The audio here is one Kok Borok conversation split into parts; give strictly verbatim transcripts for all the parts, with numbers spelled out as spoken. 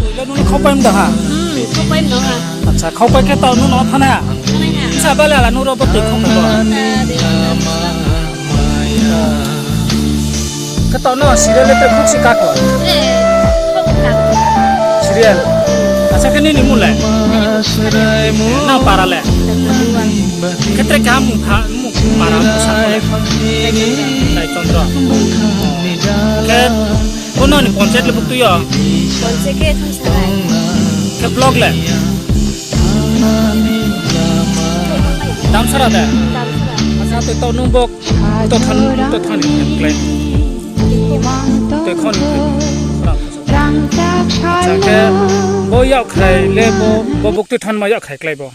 Ilo nung khaupai mda ha? Hmm, khaupai mda ha. Acha, khaupai khe to nung no thana? Thana ha. Sa bale ala nuro bo twi khaupai bo. Khe to no serial le te khuk si ka ko? Eh, khuk ka. Serial. Acha, khe nini mung le? Na para le? Khe tre kha mung kha, mung para mung sa ko le? Rai Chandra. Khe bono ni panchayat le buk twi yo? Panchayat khe Thungsarai. Khe block le? Damsara de? Damsara. Acha, twi to nung bo to than, to than ni klai. Twi khon ni klai. Acha, khe bo yak khrai le bo, bo buk twi than ma yak khrai klai bo?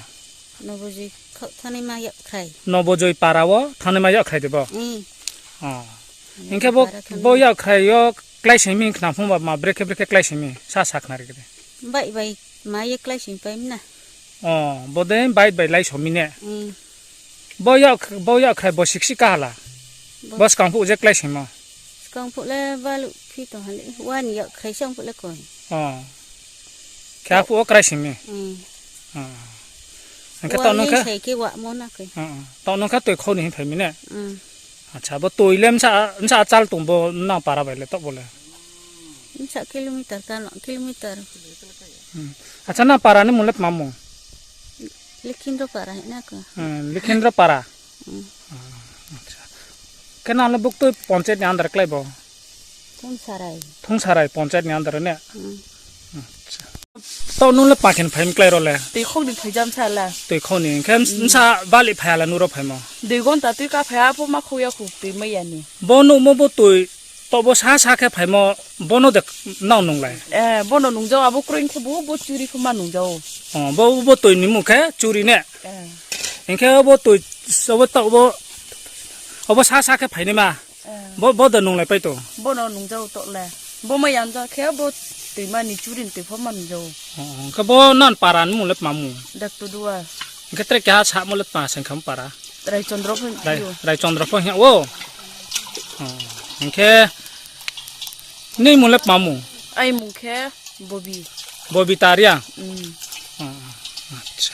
Nobojoi kha-, thani ma yak khrai. Nobojoi para o thani ma yak khrai de bo? Hmm. Oh. Hinkhe bo, para thani bo ma. Yak khrai yo klai simi khna phung ba ma brekhe brekhe klai simi sa sa khna ri de. Bai bai ma ye klai simi pai na. Oh, bo de bai bai lai somi ne. Hmm. Bo yak, bo yak khai bo siksi kahala. Bo. Bo skang phu je klai simo. Skang phu le balu phi to hali. Wan yak khai sang phu le koi. Oh. Kya phu o klai simi. Hmm. Oh. Engke to nung kha. Sai ke wa mo na koi. Oh, oh. To nung kha twi khoni hin phai mi ne. Hmm. Acha, bo twi le msa, msa achal tung bo nang para bai le to bo le. Msa kilometer ka no, kilometer. Hmm. Acha, na para ni mung le tma mung? Likhindra para hina ko. Hmm, Likhindra para. Hmm. Hmm, acha. Khe nang le buk twi panchayat ni under klai bo? Thungsarai. Thungsarai panchayat ni under ne? Hmm. Acha. To nung le pakhen phai klai ro le? Twi khok ni phai jam sa la. Twi khok ni. Khe msa bali phai ala nuro phai mo? Dui gonta twi ka phai a pho ma khok ya khuk twi mai ya ni. Bo nung mo bo twi To bo sa sa khe phaimo bono de nang nunglai. Eh, bono nungjao abo kroing khe bo, bo churi khe ma nungjao. Oh, bo, bo twi ni mung khe churi ne? Eh. Hinkhe bo twi, obo to, obo, obo sa sa khe phaini ma. Eh. Bo, bo de nunglai paito. Bono nungjao to le. Bo ma yanja khe bo twi ma ni churi ni twi pho ma nungjao. Oh, hinkhe bo nan para ni mung le tma mung? Daktu dua. Hinkhe tre kya sa mo le tma sengkham para? Raichandra pho Rai-, hino. Raichandra pho hino. Oh. Oh. Hinkhe ni mung le tma mung? Ai mung khe Bobi. Bobi Taria? Mm. Oh, acha.